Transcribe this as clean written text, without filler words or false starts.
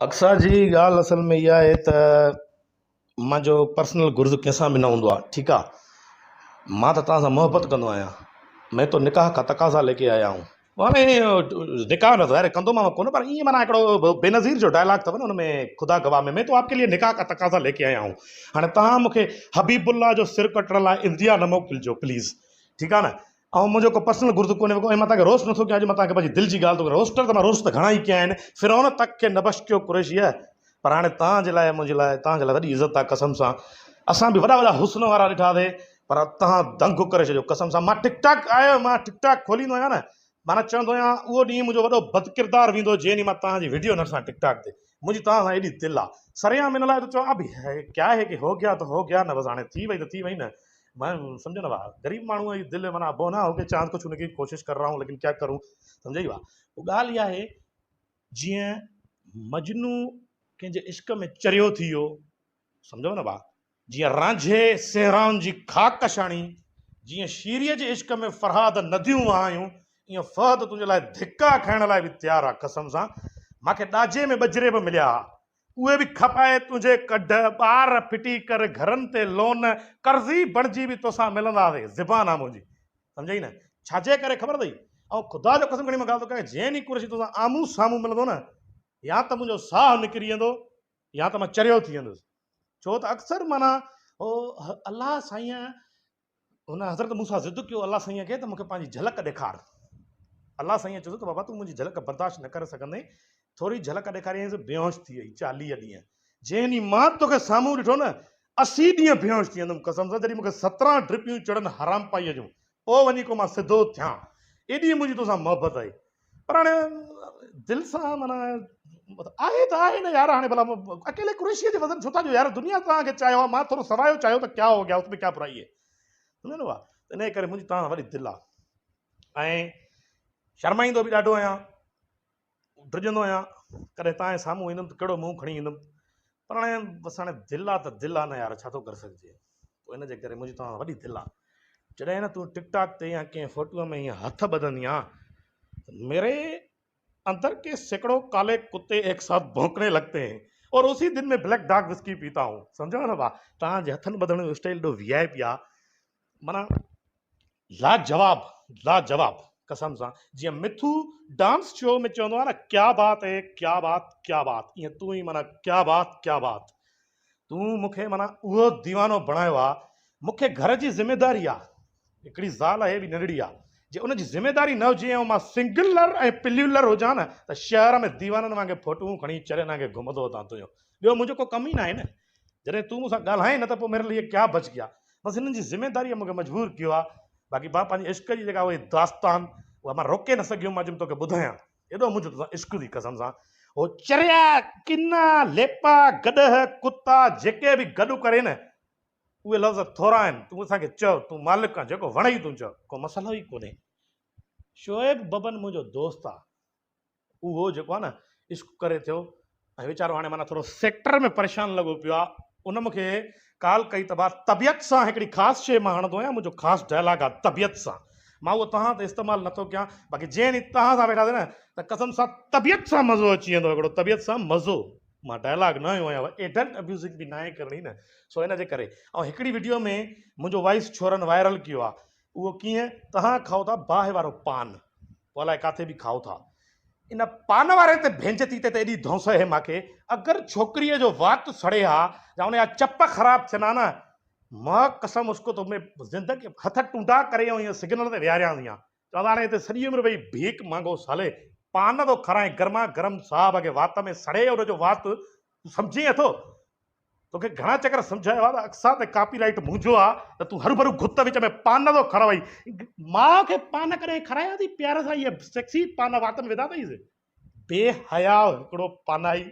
اقصيٰ جي ڳالهه اصل ۾ اها آهي ته منهنجو پرسنل غرض ڪنهن سان به نه هوندو آهي ٺيڪ آهي مان ته توهان سان محبت ڪندو آهيان مين تو نڪاح کا تقاضا ليڪي آيا هون هاڻي نڪاح نه ظاهر ڪندو مان ڪونه پر ائين معنيٰ هڪڙو بينظير جو ڊائلاگ اٿو نه ان ۾ خدا گواهه ۾ مين تو آپ ڪي ليي نڪاح کا تقاضا ليڪي آيا هون هاڻي توهان مون کي حبيب الله جو سر ڪٽڻ لاء انڊيا نه موڪلجو پليز ٺيڪ آهي نه ۽ منهنجو ڪو پرسنل غرض ڪونهي ۽ مان توهان کي روسٽ نٿو ڪيان اڄ مان توهان کي پنهنجي دل جي ڳالهه ٿو ڪريان روسٽر ته مان روسٽ ته گهڻا ئي ڪيا آهن فرعون تڪ کي نه بخشيو قريشيء پر هاڻي توهان جي لاء منهنجي لاء توهان جي لاء وڏي عزت آهي قسم سان اسان به وڏا وڏا حسن وارا ڏٺاسي پر توهان دنگ ڪري ڇڏيو قسم سان مان ٽڪ ٽاڪ آيو مان ٽڪ ٽاڪ کوليندو آهيان نه معنيٰ چوندو آهيان اهو ڏينهن منهنجو وڏو بدڪردار ويندو جنهن ڏينهن مان توهان جي وڊيو نه ڏسان ٽڪ ٽاڪ تي منهنجي توهان سان ايڏي دل آهي سرعام ان لاء ٿو چوان اب ڪيا هي ڪي هو گيا ته هو گيا نه بس هاڻي ٿي وئي ته ٿي وئي نه مان سمجهو نه ڀاء غريب ماڻهو جي دل معنيٰ بونا هو ڪي چاند ڪو ڇونے ڪي ڪوشش ڪر رها هون ليڪن ڪيا ڪرون سمجهئي ڀاء پوء ڳالهه اها آهي جيئن مجنو ڪنهن جي عشق ۾ چريو ٿي ويو سمجهو نه ڀاء جيئن رانجهي صحرائن جي خاڪ شاڻي جيئن شيريء جي عشق ۾ فرهاد نديون وهايون ائين فهد تنهنجي لاء ڌڪا کائڻ لاء به تيار آ قسم سان مانکي ڏاجي ۾ ٻجري به مليا ها اهي به کپائي تنهنجي ڪڍ، ٻار ڦٽي ڪر گهرن تي لون، قرضي بڻجي به توسان ملنداسين، زبان آ منهنجي. سمجهئي نه؟ ڇاجي ڪري خبر اٿئي؟ آئون خدا جو قسم کڻي مان ڳالهه ٿو ڪريان، جنهن ڏينهن قريشي توسان آمهون سامهون ملندو نه، يا ته منهنجو ساهه نڪري ويندو يا ته مان چريو ٿي ويندس. ڇو ته اڪثر معنيٰ الله سائينء هن حضرت موسيٰ ضد ڪيو الله سائينء کي ته مون کي پنهنجي جهلڪ ڏيکار. الله سائينء چيس ته بابا تون منهنجي جهلڪ برداشت نه ڪري سگهندين. ٿوري جهلڪ ڏيکاريائينس بيهوش ٿي وئي 40 ڏينهن. جنهن ڏينهن مان توکي سامهون ڏٺو نه 80 ڏينهن بيهوش ٿي ويندم قسم سان جڏهن مون کي 17 ڊرپيون چڙهن حرامپائيء جون پوء وڃي ڪو مان سڌو ٿيان. ايڏي منهنجي توسان محبت آهي. پر هاڻي دل سان معنيٰ آهي ته آهي نه يار هاڻي ڀلا اڪيلي قريشيء جي وزن ڇو ٿا ڏيو يار دنيا توهان کي چاهيو آهي مان ٿورو سوايو چاهيو ته ڪيا هو گيا اس ۾ ڪيا برائي هي سمجهو نه ڀاء انهيء ڪري منهنجي توهان سان وڏي دل آهي ۽ شرمائيندو به ڏاڍو آهيان ڊڄندو آهيان ڪڏهن توهان جي سامهون ايندم ته ڪهڙو منهن کڻي ايندم پر هاڻي بس هاڻي دل آ ته دل آ نه يار ڇا ٿو ڪري سگهجي پوء ان جي ڪري منهنجي توهان سان وڏي دل آ جڏهن نه تون ٽڪ ٽاڪ تي يا ڪنهن فوٽو ۾ ائين هٿ ٻڌندي آن ته ميري اندر ڪي سيڪڙو ڪالي ڪتي ايڪ ساٿ ڀونڪني لگتي هين اور اسي دن ۾ بليڪ ڊاگ وسڪي پيتا هون سمجهو نه ڀا توهان جي هٿن ٻڌڻ جو اسٽائل ايڏو وي آء پي آ معنيٰ لاجواب لاجواب قسم سان جيئن مٿو ڊانس شو ۾ چوندو آهي نه ڪيا بات هي ڪيا بات ڪيا بات ائين تون ئي معنيٰ ڪيا بات ڪيا بات تون مون کي معنيٰ اهو ديوانو بڻايو آهي مون کي گهر جي ذميداري آهي هڪڙي زال آهي به ننڍڙي آهي جي ان جي ذميداري نه هجي ۽ مان سنگلر ۽ پليولر هجان نه ته شهر ۾ ديوانن وانگي فوٽون کڻي چرين وانگي گهمندو هتان تنهنجو ٻيو منهنجو ڪو ڪم ئي ناهي نه جڏهن تون مون سان ڳالهائين نه ته پوء ميري ليي ڪيا بچ گيا بس هنن جي ذميداريء مون کي مجبور ڪيو آهي باقي مان پنهنجي عشق جي جيڪا اهي داستان اها مان روڪي نه سگهيم مان چيم توکي ٻڌايان ايڏو منهنجو توسان عشق ٿي قسم سان هو چريا ڪنا ليپا گڏهه ڪتا جيڪي به گڏ ڪري نه اهي لفظ ٿورا آهن تون اسان کي چئو تون مالڪ آهين جيڪو وڻئي تون چئو ڪو مسئلو ئي ڪونهي شعيب ببن منهنجو دوست آهي اهو جيڪو آهي نه عشق ڪري ٿيو ۽ ويچارو هاڻي معنيٰ ٿورو سيڪٽر ۾ پريشان لڳو پيو آهي ان مون کي ڪال ڪئي ته ڀاء طبيعت سان هڪڙي خاص شيء مان هڻندو آهيان منهنجو خاص ڊائلاگ آهي طبيعت سان مان اهو توهان تي استعمال نٿو ڪيان باقي جنهن ڏينهن توهان سان ويٺاسين نه ته قسم سان طبيعت سان مزو اچي ويندو هڪڙو طبيعت سان مزو مان ڊائلاگ نه هنيو آهيان ايڊلٽ ابيوزنگ به ناهي ڪرڻي نه سو ان جي ڪري ۽ هڪڙي وڊيو ۾ منهنجو وائس ڇورن وائرل ڪيو آهي اهو ڪيئن توهان کائو ٿا باهه وارو پان پوء الائي ڪاٿي به کائو ٿا. ان پان واري تي ڀينج ٿي ته ايڏي ڌونس اهي ماکي. اگر ڇوڪريء جو وات سڙي ها يا ان جا چپ خراب ٿين ها نه، ماء قسم اس ڪو تو مين زندگي هٿ ٽونڊا ڪري ۽ ائين سگنل تي ويهاريانس ها. چوان ته هاڻي هتي سڄي عمر ويهي ڀيڪ مانگو سالي پان ٿو کارائين گرما گرم صاحب کي وات ۾ سڙي ان جو وات تون سمجهين اٿو؟ توکي گهڻا چڪر سمجهايو آهي ته اقصيٰ تي ڪاپي رائيٽ منهنجو آهي ته تون هروڀرو گهت وچ ۾ پان ٿو کارائين. ماء کي پان ڪڏهن کارايا اٿئي پيار سان اهي سيڪسي پان وات ۾ وڌا اٿئيس. بي حياء هڪڙو پانائي.